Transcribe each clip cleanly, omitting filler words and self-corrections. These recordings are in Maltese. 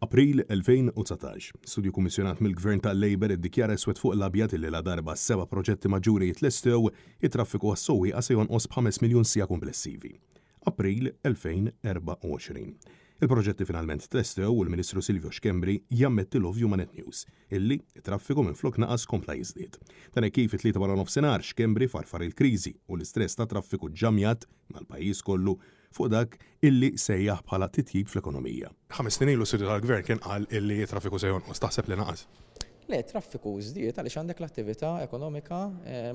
April 2019, Studju kummissjonat mill-Gvern tal-Labour iddikjara iswed fuq l-abjad illi ladarba s-seba' proġetti maġġuri jitlestew, it-traffiku għas-sewwieqa se jonqos b'ħames miljun siegħa kumplessivi. April 2024. Il-proġetti finalment tlestew u l-Ministru Silvio Schembri jammetti l-ovvju ma' Net News, illi t-traffiku minflok naqas kompla jiżdied. Dan hekk kif it-Tlieta waranofsinhar Schembri farfar il-kriżi u l-istress tat-traffiku ġġammjat mal-pajjiż kollu fuq dak illi sejjaħ bħala titjib fl-ekonomija. Ħames snin ilu s-Sidju tal-Gvern kien qal illi t-traffiku se jonqos. Taħseb li naqas? Le, t-traffiku żdied għaliex għandek l-attività ekonomika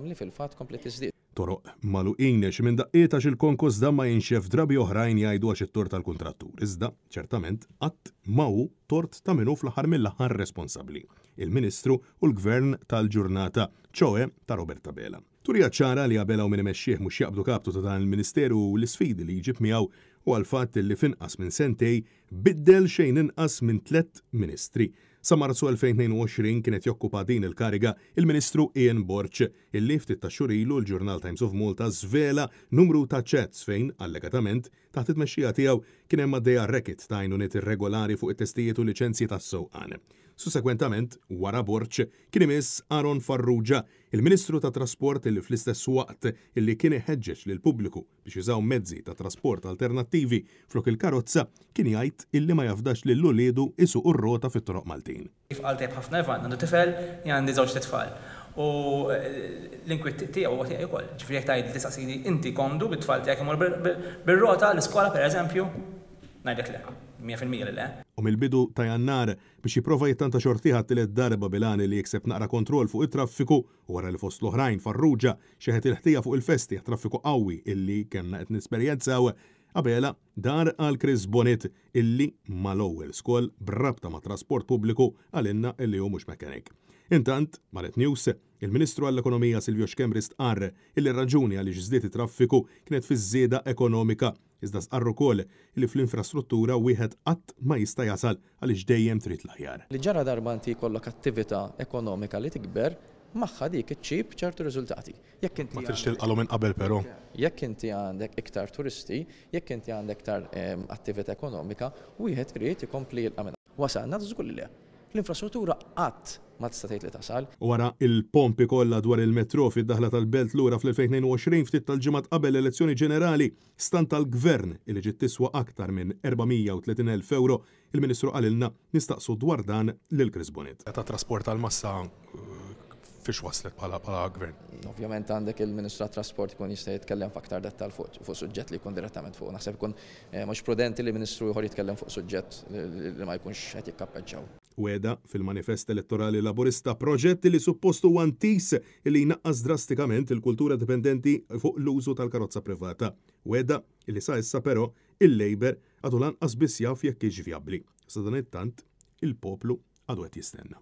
li fil-fatt kompliet tiżdied. Toroq magħluqin, xi minn daqqiet għax il-konkos dam ma jinxef, drabi oħrajn jgħidu għax it-tort tal-kuntrattur. Iżda, ċertament, qatt ma hu tort ta' min hu fl-aħħar mill-aħħar responsabbli, il-Ministru u l-Gvern tal-ġurnata, ċoe ta' Robert Abela. Turija ċara li Abela u min imexxih mhux jaqbdu kaptu ta' dan il-Ministeru u l-isfidi li jġib miegħu huwa l-fatt li f'inqas minn sentej biddel xejn inqas minn tlett Ministri. Sa Marzu 2022 kien qed jokkupa din il-kariga il-Ministru Ian Borg illi ftit tax-xhur ilu l-ġurnal Times of Malta żvela numru ta' chats fejn, allegatament, taħt it-tmexxija tiegħu kien hemm għaddejja racket ta' għajnuniet irregolari fuq it-testijiet u liċenzji tas-sewqan. Sussekwentament, wara Borg, kien imiss Aaron Farrugia Il-Ministru tat-Trasport li fl-istess waqt li kien iħeġġeġ lill-pubbliku biex jużaw mezzi ta' trasport alternattivi flok il-karozza, kien jgħid illi ma jafdax lil uliedu jsuqu r-rota fit-toroq Maltin. Kif qal tajjeb ħafna Evan, għandu tifel, jien għandi żewġt itfal. U l-inkwiet tiegħu huwa tiegħi wkoll. Ġifieri jekk tgħidli tistaqsini inti komdu bit-tfal tiegħek imorru bir-rota l-iskola pereżempju, ngħidlek le, 100% li le. U mill-bidu ta' Jannar, biex jipprova jittanta xortih għat-tielet darba bil-għan li jikseb naqra kontroll fuq it-traffiku u wara li fost l-oħrajn Farrugia xeħet il-ħtija fuq il-festi għat-traffiku qawwi illi kellna qed nesperjenzaw, Abela dar għal Chris Bonett illi mal-ewwel skoll b'rabta mat-trasport pubbliku qalilna illi hu mhux mechanic. Intant, ma' Net News, il-Ministru għall-Ekonomija Silvio Schembri stqarr illi r-raġuni għaliex żdied it-traffiku kienet fiż-żieda ekonomika Iżda stqarr ukoll li fl-infrastruttura wieħed qatt ma jista' jasal għaliex dejjem trid l-aħjar. Li ġara darba inti jkollok attività ekonomika li tikber, magħha dik iġġib ċertu riżultati. Jekk inti Ma tridx tilqalhom minn qabel però. Jekk inti għandek iktar turisti, jekk inti għandek iktar attività ekonomika, wieħed irid ikompli jilqa' minnha. Wasalna? Żgur li le. L-infrastruttura qatt ma tista' tgħid li tasal. Wara l-pompi kollha dwar il-metro fid-daħla tal-Belt lura fl-2022 ftit tal-ġimgħat qabel l-elezzjoni ġenerali, stand tal-Gvern li ġiet tiswa aktar minn 430,000 ewro, il-Ministru qalilna nistaqsu dwar dan lil Chris Bonett. Tat-trasport tal-massa fiex waslet bħala Gvern? Ovvjament għandek il-Ministru tat-Trasport ikun jista' jitkellem f'aktar dettall fuq suġġett li jkun direttament fuqu. Naħseb ikun Mhux prudenti li Ministru ieħor jitkellem fuq suġġett li ma jkunx qed jikkappeġġaw. Wegħda fil-manifest elettorali Laburista, proġett li suppost huwa intiż li jnaqqas drastikament il-kultura dipendenti fuq l-użu tal-karozza privata. Wegħda li sa issa però il-Labour għadu lanqas biss jaf jekk hix vjabbli. Sadanittant, il-poplu għadu qed jistenna.